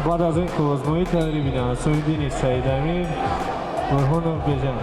Баъд аз ин қувваозмоӣ тайёрӣ бинанд Асомиддини Саидамир, Бурҳонов Бежан.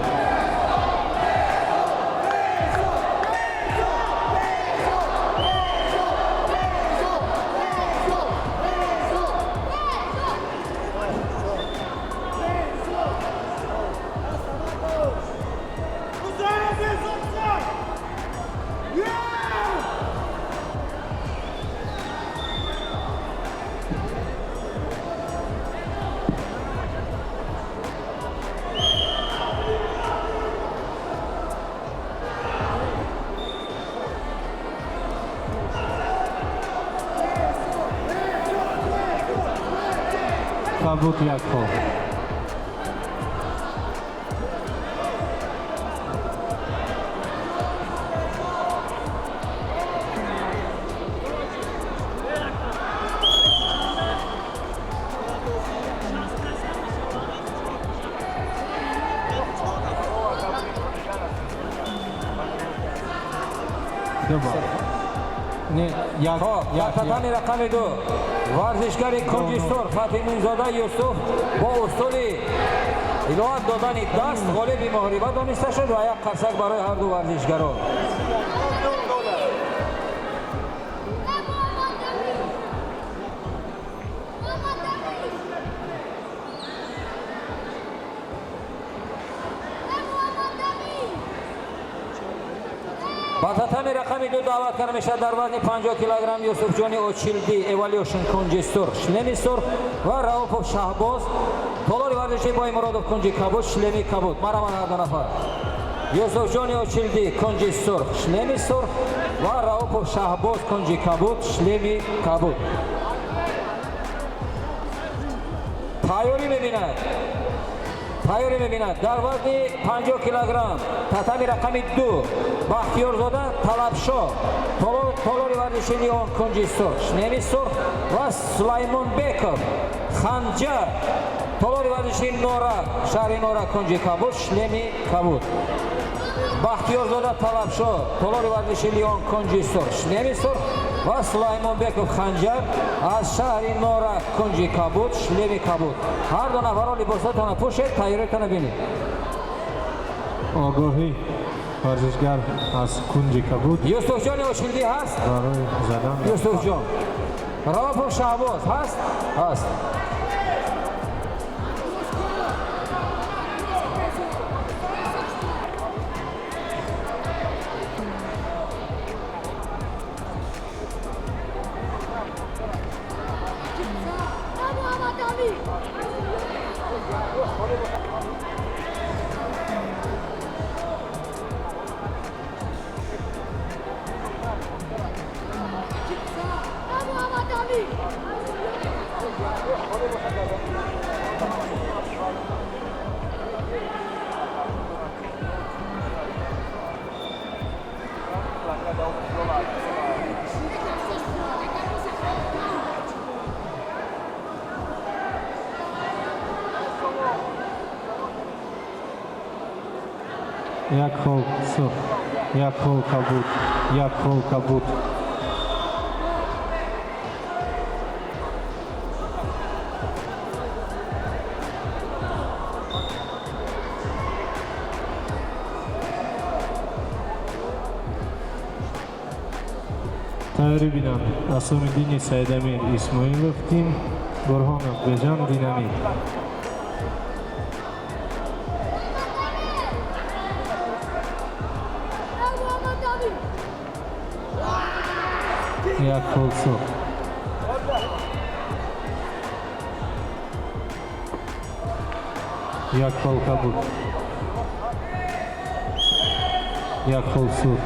Кабуд, як хол. Ду бал. Не, як. Хоб, як. Татами рақами 2 варзишгари кунҷи сурх Фатиминзода Юсуф бо усули иловат додани даст ғолиби муҳориба дониста шуд ва як қарсак барои ҳарду варзишгарон. Ба татами рақами 2 даъват карда мешавад дар вазни 50 килограмм Юсуфҷони Очилдӣ Эвалюшн, кунҷи сурх, шлеми сурх, ва Раупов Шаҳбоз, толори варзиши Боймуродов, кунҷи кабуд, шлеми кабуд. Мараман, ҳарду нафар. Юсуфҷони Очилдӣ, кунҷи сурх, шлеми сурх, ва Раупов Шаҳбоз, кунҷи кабуд, шлеми кабуд. Тайёрӣ мебинад, тайёрӣ мебинад дар вазни 50 килограмм татами рақами 2 Бахтиёрзода Талабшо, толори варзиши Леон, кунҷи сурх, шлеми сурх, ва Сулаймонбеков Ханҷар, толори варзиши Норак, шаҳри Норак, кунҷи кабуд, шлеми кабуд. Бахтиёрзода Талабшо, толори варзиши Леон, кунҷи сурх, шлеми сурх, ва Сулаймонбеков Ханҷар аз шаҳри Норак, кунҷи кабуд, шлеми кабуд. Ҳар ду нафарро либосотонро пӯшед, тайёритонро бинед. Огоҳӣ: варзишгар аз кунҷи кабуд Юсуфҷони Очилдӣ ҳаст? барои задан. Юсуфҷон, Раупов Шаҳбоз ҳаст? Ҳаст. Як хол сурх, як хол кабуд, як хол кабуд. Тайёрӣ бинанд Асомиддини Саидамир, Исмоилов тим, Бурҳонов Бежан, Динамит. Як хол сурх, як хол кабуд, як хол сурх,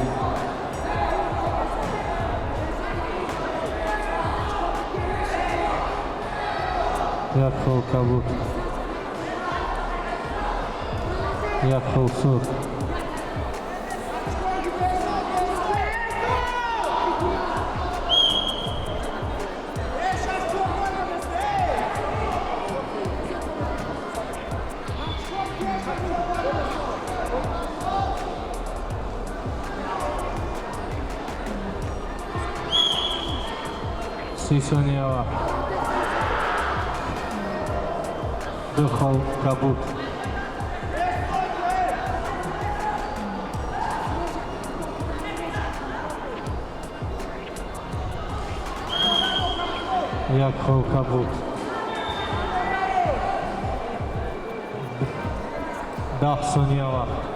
як хол кабуд, як хол сурх. 30 сония вақт. Ду хол кабуд. Як хол кабуд. 10 сония вақт.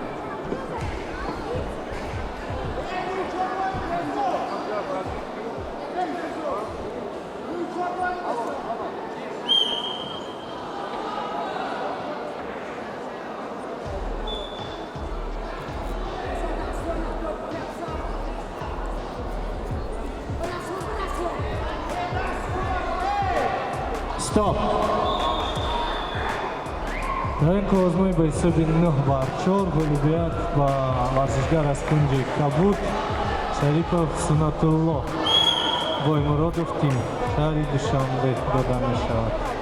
Стоп! Дар ин озмои ба ҳисоби 9-4 ғолибият ба варзишгар аз кунҷи кабуд, Шарипов Суннатулло, Боймуродов тим, шаҳри Душанбе, дода мешавад.